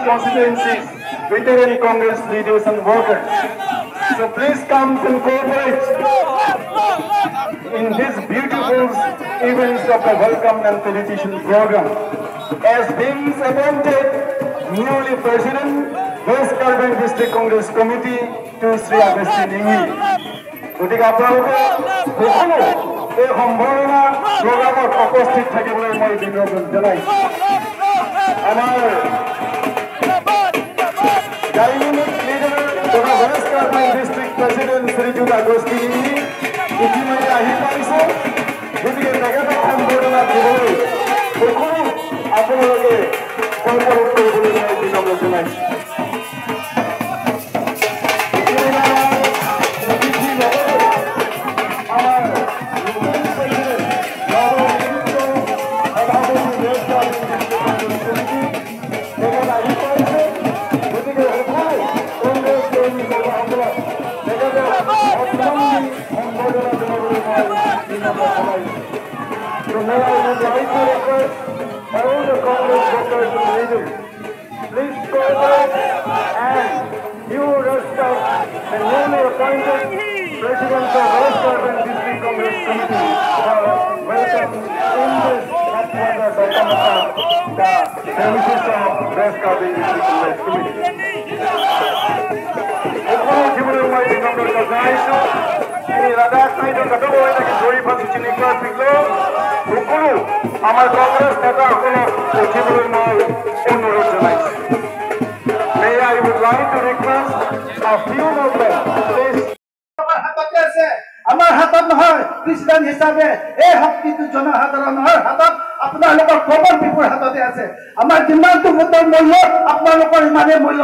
constituencies, veteran Congress leaders and workers. So please come and cooperate in this beautiful events of the welcome and felicitation program. As being appointed newly President, West Karbi District Congress Committee to Sri Augustine Inghi. গতিকে আপোনালোকে সকলো এই সম্বৰ্ধনা প্ৰগ্ৰামত উপস্থিত থাকিবলৈ মই বিনম্ৰ জনাইছোঁ। আমাৰ ডাইনামিক লিডাৰ তথা ৱেষ্ট কাৰ্বি ডিষ্ট্ৰিক্ট প্ৰেচিডেণ্ট শ্ৰীযুত আগষ্টিন ইংহি ইতিমধ্যে আহি পাইছে। গতিকে তেখেতক সম্বৰ্ধনা দিবলৈ সকলো আপোনালোকে কোঅপাৰেট কৰিবলৈ মই বিনম্ৰ জনাইছোঁ। আমাৰ নতুন প্ৰেচিডেণ্ট, নৱনিযুক্ত সভাপতি West Karbi district Congress committee, তেখেত আহি পাইছে। গতিকে সকলো কংগ্ৰেছ কৰ্মী কৰ্মীসকলক তেখেতক সন্মান দি সম্বৰ্ধনা জনাবলৈ মই বিনম্ৰ জনাইছোঁ। So now I would like to request all the Congress workers and leaders, please cooperate and due respect the newly appointed President of West Karbi District Congress Committee for welcome in this headquarters of the premises of West Karbi District Congress Committee. সকলো উঠিবলৈ মই বিনম্ৰ জনাইছোঁ। এই লাডাখ নাইটৰ সকলো আমাৰ কংগ্ৰেছ নেতাসকলক উঠিবলৈ মই অনুৰোধ জনাইছোঁ। May I would like to request a few movement, please. আমাৰ হাততে আছে, আমাৰ হাতত নহয়। প্ৰেচিডেণ্ট হিচাপে এই শক্তিটো জনসাধাৰণৰ হাতত, আপোনালোকৰ কমন পিপুৰ হাততে আছে। আমাৰ যিমানটো ভোটৰ মূল্য, আপোনালোকৰ ইমানেই মূল্য।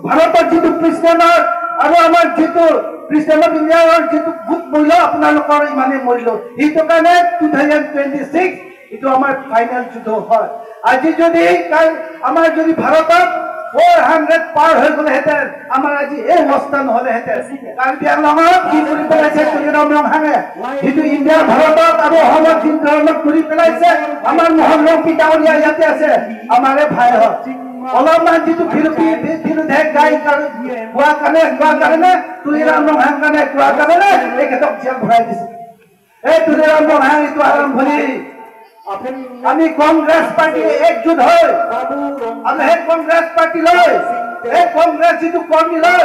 ভাৰতৰ যিটো প্ৰেচিডেণ্টৰ আৰু আমাৰ যিটো প্ৰেচিডেণ্ট অফ ইণ্ডিয়াৰ যিটো ভোট মূল্য, আপোনালোকৰ ইমানেই মূল্য। সেইটো কাৰণে 2026 এইটো আমাৰ ফাইনেল যুদ্ধ হয়। আজি যদি কাল আমাৰ যদি ভাৰতত 400 পাৰ হৈ গ'লেহেঁতেন, আমাৰ আজি এই অৱস্থা নহ'লেহেঁতেন। কাৰ্বি আংলঙত কি কৰি পেলাইছে তুলিৰাম ৰংহাঙে, যিটো ইণ্ডিয়াৰ ভাৰতত আৰু অসমত যি ধৰণত কৰি পেলাইছে। আমাৰ মোহন ৰংপি ডাঙৰীয়া ইয়াতে আছে, আমাৰে ভাই হয়। অলপমান যিটো বিৰোধে গাই কোৱা কাৰণে, তুলিৰাম ৰংহাং কাৰণে কোৱা কাৰণে তেখেতক জেল ভৰাই দিছে। এই তুলিৰাম ৰংহাং, এইটো আৰম্ভণি। আমি কংগ্ৰেছ পাৰ্টি একজোট হৈ আৰু সেই কংগ্ৰেছ পাৰ্টি লৈ, এই কংগ্ৰেছ যিটো কৰ্মী লৈ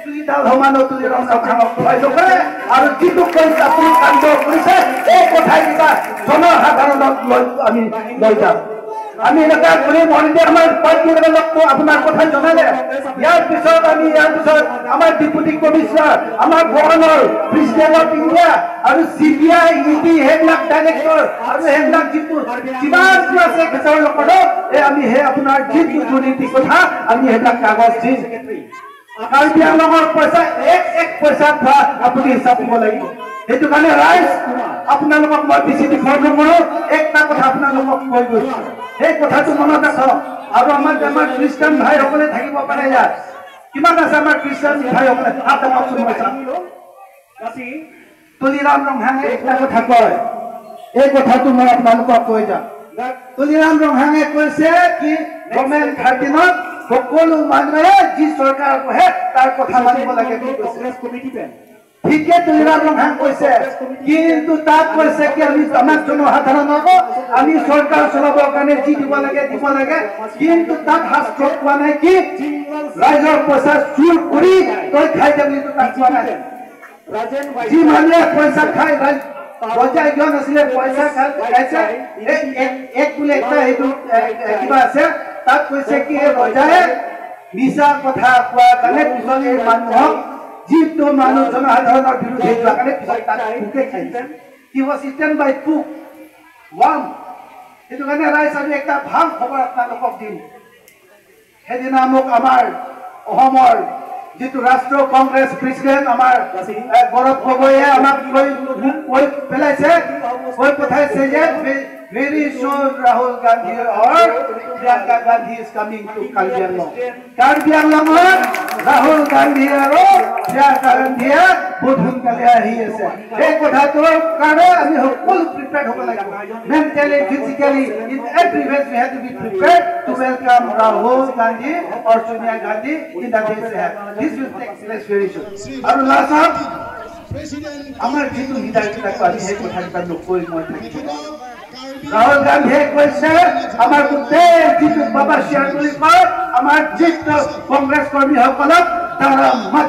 চুইডাল সমানো তুলিৰাম ৰংহাঙক ভয় নকৰে। আৰু যিটো কৰিছে, আপুনি কাণ্ড কৰিছে, এই কথাই কিবা জনসাধাৰণক লৈ আমি লৈ যাম। আমি এনেকুৱা কৰিম। অলৰেডি আমাৰ পাৰ্টীৰ আপোনাৰ কথা জনালে। ইয়াৰ পিছত আমাৰ ডিপুটি কমিশ্যনাৰ, আমাৰ গভৰ্ণৰ, প্ৰেচিডেণ্ট অফ ইণ্ডিয়া আৰু চিবিআই, ইডি, সেইবিলাক ডাইৰেক্টৰ আৰু সেইবিলাক যিটো যিমানটো আছে তেওঁলোকৰো এই আমি সেই আপোনাৰ যিটো দুৰ্নীতি কথা, আমি সেইবিলাক কাগজ দিম। কাৰ্বি আংলঙৰ পইচা, এক এক পইচা খোৱা আপুনি হিচাপ দিব লাগিব। সেইটো কাৰণে ৰাইজ, আপোনালোকক মই বেছি দীঘল নকৰো। একটা কথা আপোনালোকক কৈ গৈছো, সেই কথাটো মনত ৰাখক। আৰু আমাৰ খ্ৰীষ্টান ভাইসকলে থাকিব পাৰে ইয়াত। কিমান আছে আমাৰ খ্ৰীষ্টান ভাইসকলে? হাত দাঙকচোন, মই চাম। তুলিৰাম ৰংহাঙে একটা কথা কয়, এই কথাটো মই আপোনালোকক কৈ যাম। তুলিৰাম ৰংহাঙে কৈছে কি গভৰ্ণমেণ্ট 13ত সকলো মানুহে যি চৰকাৰ বহে তাৰ কথা মানিব লাগে বুলি কৈছে। ঠিকে তুলিৰাম ৰংহাং কৈছে, কিন্তু তাত কৈছে কি আমি আমাক জনসাধাৰণক আমি চৰকাৰ চলাবৰ কাৰণে যি দিব লাগে দিব লাগে। কিন্তু তাত শাস্ত্ৰত কোৱা নাই কি ৰাইজৰ পইচা চুৰ কৰি তই খাই যাবি, তাত কোৱা নাই। যি মানুহে পইচা খাই, ৰজা কিয় নাছিলে, পইচা খাইছে, এক বোলে একটা সেইটো কিবা আছে, তাত কৈছে কি ৰজাই মিছা কথা কোৱাৰ কাৰণে পিছত এই মানুহক, যিটো মানুহ জনসাধাৰণৰ বিৰুদ্ধে যোৱাৰ কাৰণে পিছত তাক পোকে খাইছে। He was eaten by পোক, worm. সেইটো কাৰণে ৰাইজ, আমি একটা ভাল খবৰ আপোনালোকক দিম। সেইদিনা মোক আমাৰ অসমৰ যিটো ৰাষ্ট্ৰীয় কংগ্ৰেছ প্ৰেচিডেণ্ট আমাৰ গৌৰৱ গগৈয়ে আমাক কৈ মোক কৈ পেলাইছে, কৈ পঠাইছে যে Very soon Rahul Gandhi or Priyanka Gandhi is coming to Karbi Anglong. Karbi আংলঙত Rahul Gandhi আৰু প্ৰিয়ংকা গান্ধীয়ে বহুত সোনকালে আহি আছে। এই কথাটোৰ কাৰণে আমি সকলো প্ৰিপেয়াৰ হ'ব লাগিব। Mentally, physically, in every way we have to be prepared to welcome Rahul Gandhi or Sonia Gandhi in the days ahead. This will take place very soon. আৰু লাষ্টত আমাৰ যিটো লিডাৰবিলাক, আমি সেই কথাকেইটা নকৈ মই থাকিব। ৰাহুল গান্ধীয়ে কৈছে, আমাৰ গোটেই যিটো বাবা শ্বেয়াৰ বুলি কয়, আমাৰ যিটো কংগ্ৰেছ কৰ্মীসকলক डरो मत।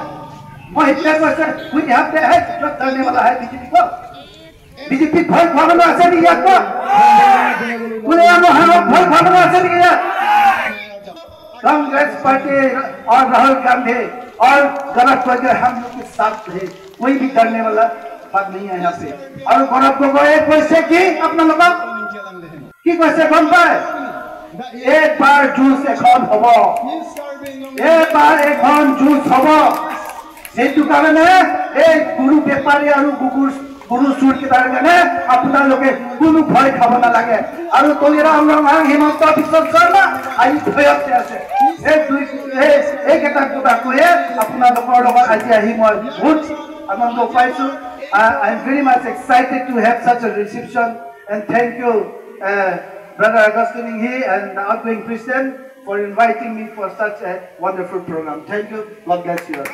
মই সেইটোৱে কৈছে, we have the head डरने वाला है बीजेपी को। বিজেপি ভয় খোৱা মানুহ আছে নেকি ইয়াত? কোনে মহানক ভয় খোৱা মানুহ আছে নেকি ইয়াত? कांग्रेस पार्टी और राहुल गांधी और गौरव गगोई हम लोग के साथ है। कोई भी डरने वाला बात नहीं है यहाँ पे। আৰু গৌৰৱ গগৈয়ে কৈছে কি, আপোনালোকক কি কৈছে গম পায়? এইবাৰ যুঁজ এখন হ'ব, এইবাৰ এখন যুঁজ হ'ব। সেইটো কাৰণে এই গৰু বেপাৰী আৰু কুকুৰ গৰু চোৰ কেইটাৰ কাৰণে আপোনালোকে কোনো ভয় খাব নালাগে। আৰু তলিৰাম ৰংহাং, হিমন্ত বিশ্ব শৰ্মা আহি ভয়তে আছে। এই দুই এইকেইটা কথা কৈয়ে আপোনালোকৰ লগত আজি আহি মই বহুত আনন্দ পাইছো। I am very much excited to have such a reception and thank you, Brother Augustine Inghi and the outgoing president, for inviting me for such a wonderful program. Thank you. God bless you all.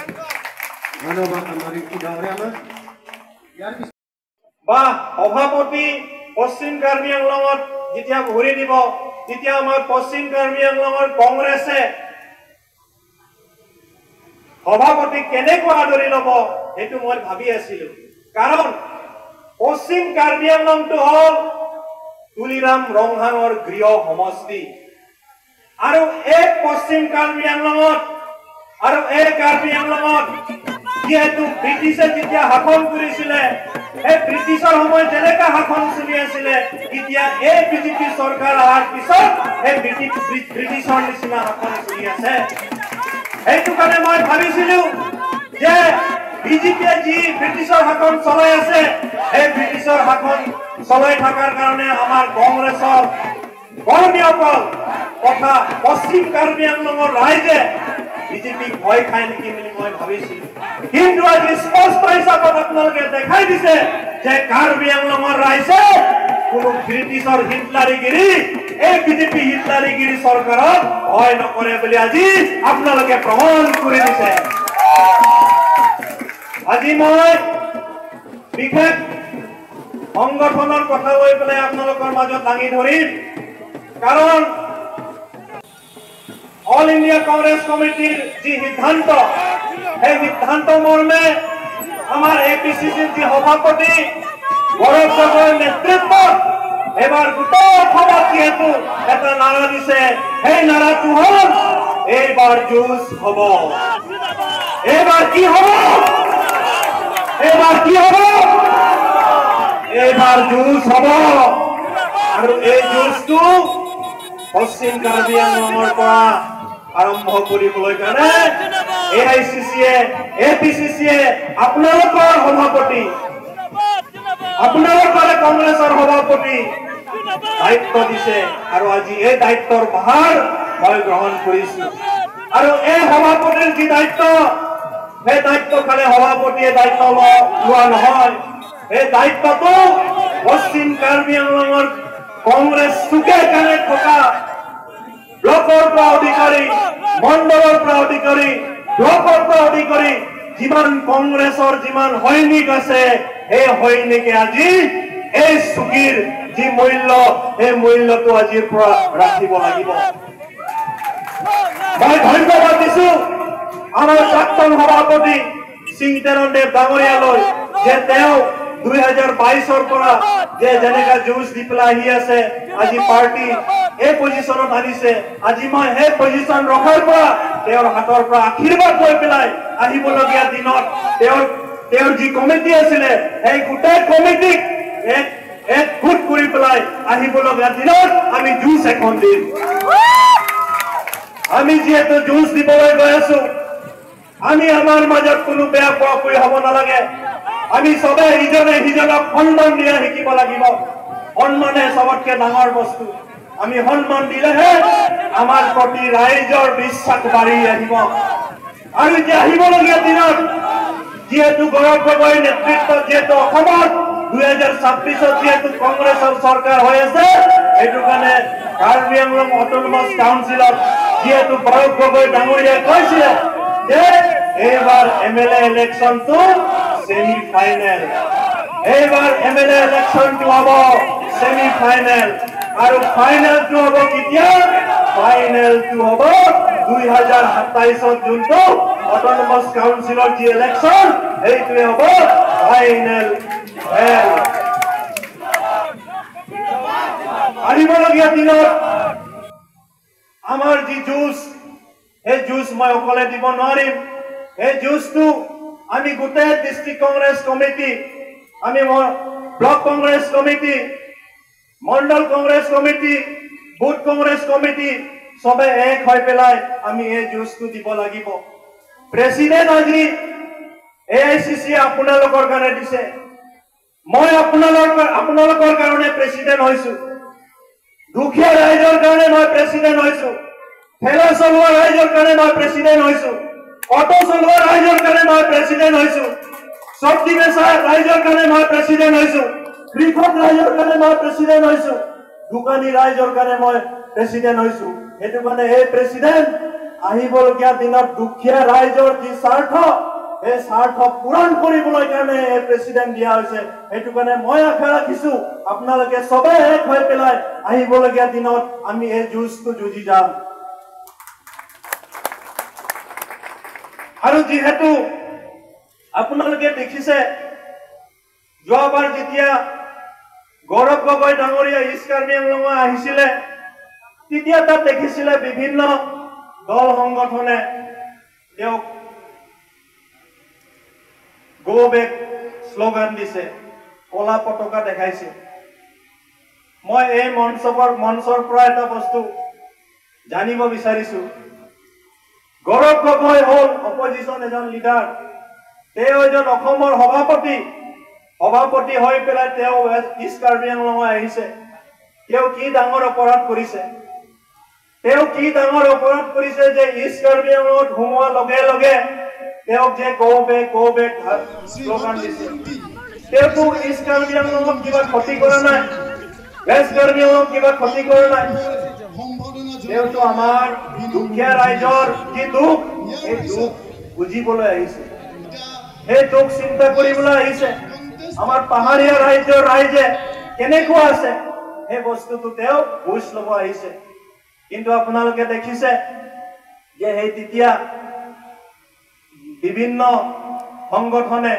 ধন্যবাদ আমাৰ ডাঙৰীয়ালৈ। ইয়াৰ বা সভাপতি পশ্চিম কাৰ্বি আংলঙত যেতিয়া ভৰি দিব, তেতিয়া আমাৰ পশ্চিম কাৰ্বি আংলঙৰ কংগ্ৰেছে সভাপতিক কেনেকৈ আদৰি ল'ব, সেইটো মই ভাবি আছিলো। কাৰণ পশ্চিম কাৰ্বি আংলংটো হ'ল তুলিৰাম ৰংহাঙৰ গৃহ সমষ্টি আৰু এই পশ্চিম কাৰ্বি আংলঙত আৰু এই কাৰ্বি আংলঙত যিহেতু ব্ৰিটিছে যেতিয়া শাসন কৰিছিলে, সেই ব্ৰিটিছৰ সময়ত যেনেকা শাসন চলি আছিলে, এতিয়া এই বিজেপি চৰকাৰ অহাৰ পিছত সেই ব্ৰিটিছৰ নিচিনা শাসন চলি আছে। সেইটো কাৰণে মই ভাবিছিলো যে বিজেপিয়ে যি ব্ৰিটিছৰ শাসন চলাই আছে, সেই ব্ৰিটিছৰ শাসন চলাই থকাৰ কাৰণে আমাৰ কংগ্ৰেছৰ কৰ্মীসকল তথা পশ্চিম কাৰ্বি আংলঙৰ ৰাইজে বিজেপিক ভয় খায় নেকি বুলি মই ভাবিছিলো। কিন্তু আজি স্পষ্ট হিচাপত আপোনালোকে দেখাই দিছে যে কাৰ্বি আংলঙৰ ৰাইজে কোনো ব্ৰিটিছৰ হিটলাৰীগিৰি, এই বিজেপি হিটলাৰীগিৰি চৰকাৰক ভয় নকৰে বুলি আজি আপোনালোকে প্ৰমাণ কৰি দিছে। আজি মই বিশেষ সংগঠনৰ কথা লৈ পেলাই আপোনালোকৰ মাজত দাঙি ধৰিম, কাৰণ অল ইণ্ডিয়া কংগ্ৰেছ কমিটিৰ যি সিদ্ধান্ত, সেই সিদ্ধান্ত মৰ্মে আমাৰ এ পি চি চিৰ যি সভাপতি গৌৰৱ গগৈৰ নেতৃত্বত এইবাৰ গোটেই অসমত যিহেতু এটা নাৰা দিছে, সেই নাৰাটো হ'ল এইবাৰ যুঁজ হ'ব। এইবাৰ কি হ'ব? এইবাৰ কি হ'ব? এইবাৰ যুঁজ হ'ব। আৰু এই যুঁজটো পশ্চিম কাৰ্বি আংলঙৰ পৰা আৰম্ভ কৰিবলৈ কাৰণে A I C C, A P C C আপোনালোকৰ সভাপতি, আপোনালোকৰ কংগ্ৰেছৰ সভাপতি দায়িত্ব দিছে আৰু আজি এই দায়িত্বৰ ভাৰ মই গ্ৰহণ কৰিছো। আৰু এই সভাপতিৰ যি দায়িত্ব, সেই দায়িত্ব খালি সভাপতিয়ে দায়িত্ব লোৱা নহয়, এই দায়িত্বটো পশ্চিম কাৰ্বি আংলঙৰ কংগ্ৰেছ চুকে কাণে থকা ব্লকৰ পৰা অধিকাৰী, মণ্ডলৰ পৰা অধিকাৰী, ব্লকৰ পৰা অধিকাৰী, যিমান কংগ্ৰেছৰ যিমান সৈনিক আছে, সেই সৈনিকে আজি এই চুকীৰ যি মূল্য, সেই মূল্যটো আজিৰ পৰা ৰাখিব লাগিব। মই ধন্যবাদ দিছো আমাৰ প্ৰাক্তন সভাপতি সিং তেৰণ দেৱ ডাঙৰীয়ালৈ যে তেওঁ 2022ৰ পৰা যে যেনেকা যুঁজ দি পেলাই আহি আছে, আজি পাৰ্টি এই পজিশ্যনত আনিছে। আজি মই সেই পজিশ্যন ৰখাৰ পৰা তেওঁৰ হাতৰ পৰা আশীৰ্বাদ লৈ পেলাই আহিবলগীয়া দিনত তেওঁৰ যি কমিটি আছিলে, সেই গোটেই কমিটিক এক গোট কৰি পেলাই আহিবলগীয়া দিনত আমি যুঁজ এখন দিম। আমি যিহেতু যুঁজ দিবলৈ গৈ আছো, আমি আমাৰ মাজত কোনো বেয়া পোৱাপুৰি হ'ব নালাগে। আমি চবে ইজনে সিজনক সন্মান দিয়া শিকিব লাগিব। সন্মানে চবতকে ডাঙৰ বস্তু। আমি সন্মান দিলেহে আমাৰ প্ৰতি ৰাইজৰ বিশ্বাস বাঢ়ি আহিব। আৰু এতিয়া আহিবলগীয়া দিনত যিহেতু গৌৰৱ গগৈৰ নেতৃত্বত যিহেতু অসমত 2026 যিহেতু কংগ্ৰেছৰ চৰকাৰ হৈ আছে, সেইটো কাৰণে কাৰ্বি আংলং অট'নমাছ কাউন্সিলত যিহেতু গৌৰৱ গগৈ ডাঙৰীয়াই কৈছিলে যে এইবাৰ এম এল এ ইলেকশ্যনটো ছেমি ফাইনেল, এইবাৰ এম এল এ ইলেকশ্যনটো হ'ব ছেমি ফাইনেল। আৰু ফাইনেলটো হ'ব কেতিয়া? ফাইনেলটো হ'ব 2027 যোনটো অট'নমাছ কাউন্সিলৰ যি ইলেকশ্যন, সেইটোৱে হ'ব ফাইনেল। আহিবলগীয়া দিনত আমাৰ যি যুঁজ, সেই যুঁজ মই অকলে দিব নোৱাৰিম। সেই যুঁজটো আমি গোটেই ডিষ্ট্ৰিক্ট কংগ্ৰেছ কমিটি, আমি ব্লক কংগ্ৰেছ কমিটি, মণ্ডল Congress committee, booth Congress committee চবে এক হৈ পেলাই আমি এই যুঁজটো দিব লাগিব। প্ৰেচিডেণ্ট আজি AICC আপোনালোকৰ কাৰণে দিছে, মই আপোনালোকৰ কাৰণে প্ৰেচিডেণ্ট হৈছো, দুখীয়া ৰাইজৰ কাৰণে মই প্ৰেচিডেণ্ট হৈছো, ঠেলা চলোৱা ৰাইজৰ কাৰণে মই প্ৰেচিডেণ্ট হৈছো, অটো চলোৱা ৰাইজৰ কাৰণে মই প্ৰেচিডেণ্ট হৈছো, চব্জি বেচা ৰাইজৰ কাৰণে মই প্ৰেচিডেণ্ট হৈছো, কৃষক ৰাইজৰ কাৰণে মই প্ৰেচিডেণ্ট হৈছো, দোকানী ৰাইজৰ কাৰণে মই প্ৰেচিডেণ্ট হৈছো। সেইটো কাৰণে এই প্ৰেচিডেণ্ট আহিবলগীয়া দিনত দুখীয়া ৰাইজৰ যি স্বাৰ্থ, সেই স্বাৰ্থ পূৰণ কৰিবলৈ কাৰণে এই প্ৰেচিডেণ্ট দিয়া হৈছে। সেইটো কাৰণে মই আশা ৰাখিছো আপোনালোকে চবে এক হৈ পেলাই আহিবলগীয়া দিনত আমি এই যুঁজটো যুঁজি যাম। আৰু যিহেতু আপোনালোকে দেখিছে যোৱাবাৰ যেতিয়া গৌৰৱ গগৈ ডাঙৰীয়া ইষ্ট কাৰ্বি আংলঙত আহিছিলে, তেতিয়া তাত দেখিছিলে বিভিন্ন দল সংগঠনে তেওঁক গো বেক শ্লোগান দিছে, কলা পতাকা দেখাইছে। মই এই মঞ্চৰ পৰা এটা বস্তু জানিব বিচাৰিছো, গৌৰৱ গগৈ হ'ল অপজিশ্যন এজন লিডাৰ, তেওঁ এজন অসমৰ সভাপতি, সভাপতি হৈ পেলাই তেওঁ ইষ্ট কাৰ্বি আংলঙত আহিছে। তেওঁ কি ডাঙৰ অপৰাধ কৰিছে? তেওঁ কি ডাঙৰ অপৰাধ কৰিছে যে ইষ্ট কাৰ্বি আংলঙত সোমোৱাৰ লগে লগে তেওঁক যে গো বেক শ্লোগান দিছে? তেওঁতো ইষ্ট কাৰ্বি আংলঙত কিবা ক্ষতি কৰা নাই, ৱেষ্ট কাৰ্বি আংলঙত কিবা ক্ষতি কৰা নাই, তেওঁতো আমাৰ দুখীয়া ৰাইজৰ যি দুখ, সেই দুখ বুজিবলৈ আহিছে, সেই দুখ চিন্তা কৰিবলৈ আহিছে। আমাৰ পাহাৰীয়া ৰাজ্যৰ ৰাইজে কেনেকুৱা আছে সেই বস্তুটো তেওঁ বুজ ল'ব আহিছে। কিন্তু আপোনালোকে দেখিছে যে সেই তেতিয়া বিভিন্ন সংগঠনে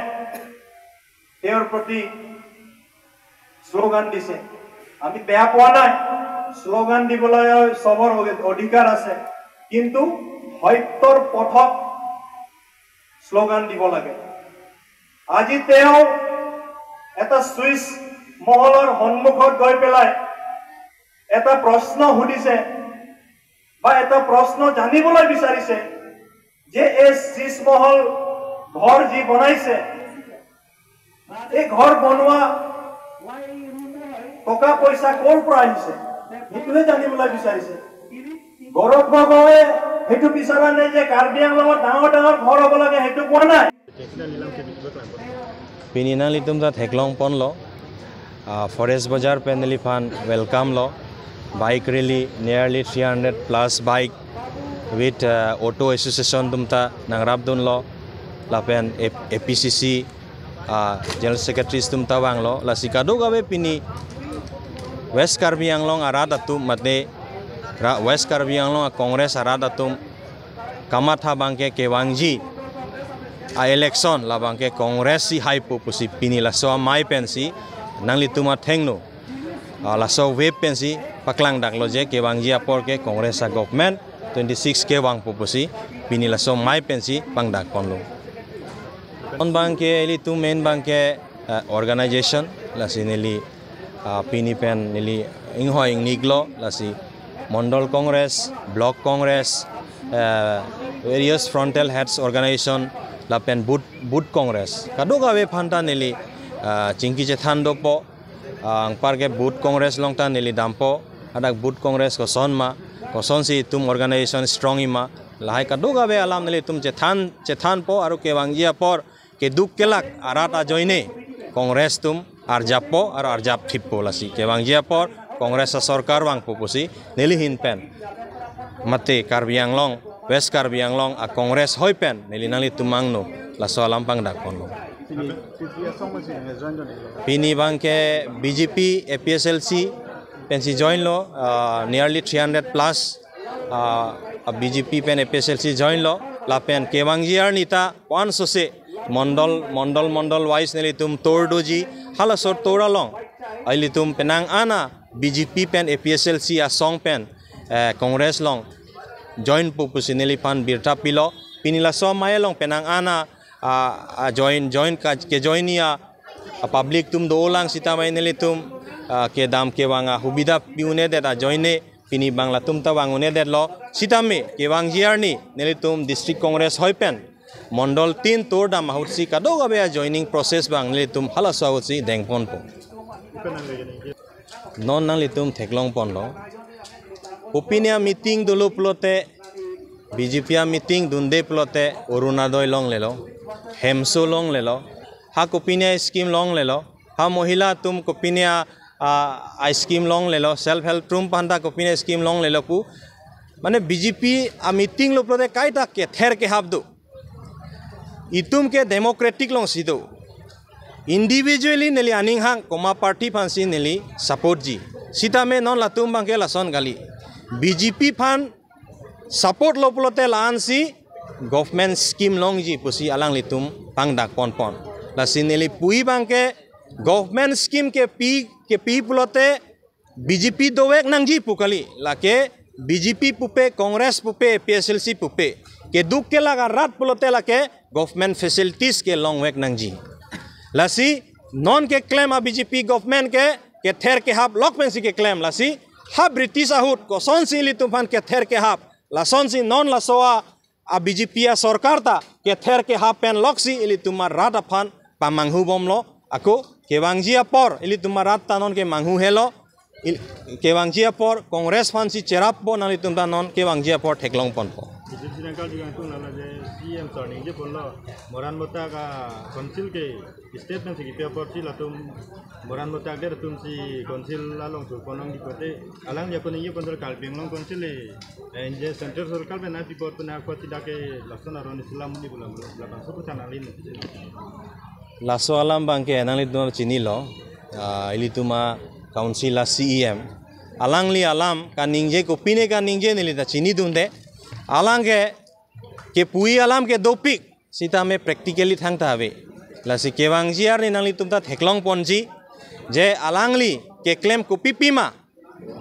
তেওঁৰ প্ৰতি শ্লোগান দিছে। আমি বেয়া পোৱা নাই, শ্লোগান দিবলৈ চবৰ অধিকাৰ আছে, কিন্তু সত্যৰ পথত শ্লোগান দিব লাগে। আজি তেওঁ এটা চুইচ মহলৰ সন্মুখত গৈ পেলাই এটা প্ৰশ্ন সুধিছে বা এটা প্ৰশ্ন জানিবলৈ বিচাৰিছে যে এই চুইচ মহল ঘৰ যি বনাইছে, এই ঘৰ বনোৱা টকা পইচা ক'ৰ পৰা আহিছে, সেইটোহে জানিবলৈ বিচাৰিছে। গৌৰৱ গগৈয়ে সেইটো বিচৰা নাই যে কাৰ্বি আংলঙত ডাঙৰ ডাঙৰ ঘৰ হ'ব লাগে, সেইটো কোৱা নাই। Pininang litum ta theklong pon lo forest bazar peneli fan welcome lo bike rally nearly 300 plus bike with auto association tumta nangrap dun lo lapen APCC general secretary tumta wang lo la sikado gawe pini West Karbi Anglong arat atum mate West Karbi Anglong Congress arat atum kamatha bangke kewangji a election la bangke Congress si haipo pusi pini la so mai pensi nangli tuma thengno la so web pensi paklang dak lo je kewangji apor ke Congress a government 26 ke wang pusi pini la so mai pensi pangdak konlo on bangke eli tu main bangke organization la sineli pini pen nili ingho ingniklo la si Mondal Congress, Block Congress, various frontal heads organization lapen boot Congress kado gawe phanta nili chingki che thando po angpar ke boot Congress long ta neli dampo adak boot Congress ko son ma koson si tum organization strong ima lahai kadoga be alam neli tum chethan chethan po aru ke wangjia por ke duk kelak arata joine Congress tum arjap po aru arjap thippo lasi ke wangjia por Congress sarkar wang pupusi neli hin pen mate Karbi Anglong West Karbi Anglong a Congress hoi pen neli nali tumangno laso alam pang dakon pini bangke BJP APSLC pensi join lo nearly 300 plus BJP pen APSLC join lo la pen kewangjiar nita 100 se mondol mondol mondol wise neli tum tordoji hala sor toralong aili tum penang ana BJP pen APSLC a song pen Congress long join pupusi neli pan birta pilo pinila so mayelong penang ana a join join ka ke joinia public tum dolang sita mai neli tum ke dam ke wanga hubida piune det a joine pini bangla tum ta wangune det lo sitame ke wangjiar ni neli tum district Congress hoi pen mondol 3 tor dam ahutsi kado gabe a joining process bang neli tum hala so ahutsi dengpon po non nang litum theklong pon lo opinia meeting dulu plote BJP meeting dunde plote Arunoday long lelo hemso long lelo ha kopinia scheme long lelo ha mohila tum kopinia scheme long lelo self help room panda kopinia scheme long lelo ku mane BJP a meeting lo plote kaita ke ther ke habdo itum ke democratic long sido individually neli aning hang koma party fansi neli support ji sita me non latum bangke lason gali BJP fan support loplote lansi government scheme long ji pusi alang litum pangdak pon pon lasi neli pui bangke government scheme ke pi plote BJP dowek nangji pukali lake BJP pupe Congress pupe PSLC pupe ke duk ke laga rat plote lake government facilities ke long wek nangji lasi non ke claim a BJP government ke ther ke hap lok pensi ke claim lasi ha British ahut ko son si litum phan ke ther ke hap lason si non lasoa a BJP a sarkar ta ke ther ke hap pen lok si ili tumar rat aphan pa manghu bom lo ako ke wangjia por ili tumar rat ta non ke manghu helo ke wangjia por Congress phan si cherap bo nali tum ta non ke wangjia por theklong pon po CM sir je bollo moran bota ka council ke statement si paper si latum moran bota der tum si council lalong tu konong dipote alang ya koning ye kondol kalbing long council e je center sarkar be na report na ko tidake lason aron islam ni bolam la bangso chanalin laso alam bangke anali tum chini lo ili tuma council la CEM alang li alam ka ningje ko pine ka ningje nili ta chini dunde alang ke pui alam ke dopik sita me practically thangta habe lasi kewangjiar ni nangli tumta theklong ponji je alangli ke claim ko pipima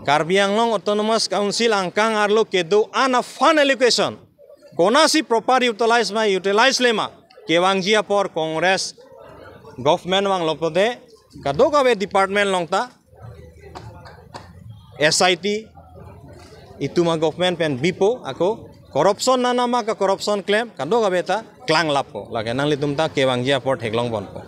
Karbi Anglong Autonomous Council angkang arlo ke do ana fund allocation konasi proper utilize ma utilize lema kewangjia por Congress government wang lopode kado kabe department longta SIT ituma government pen bipo ako corruption na nama ka corruption claim kado ka beta klang lapo lage nang litum ta kewangjia por theklong bonpo.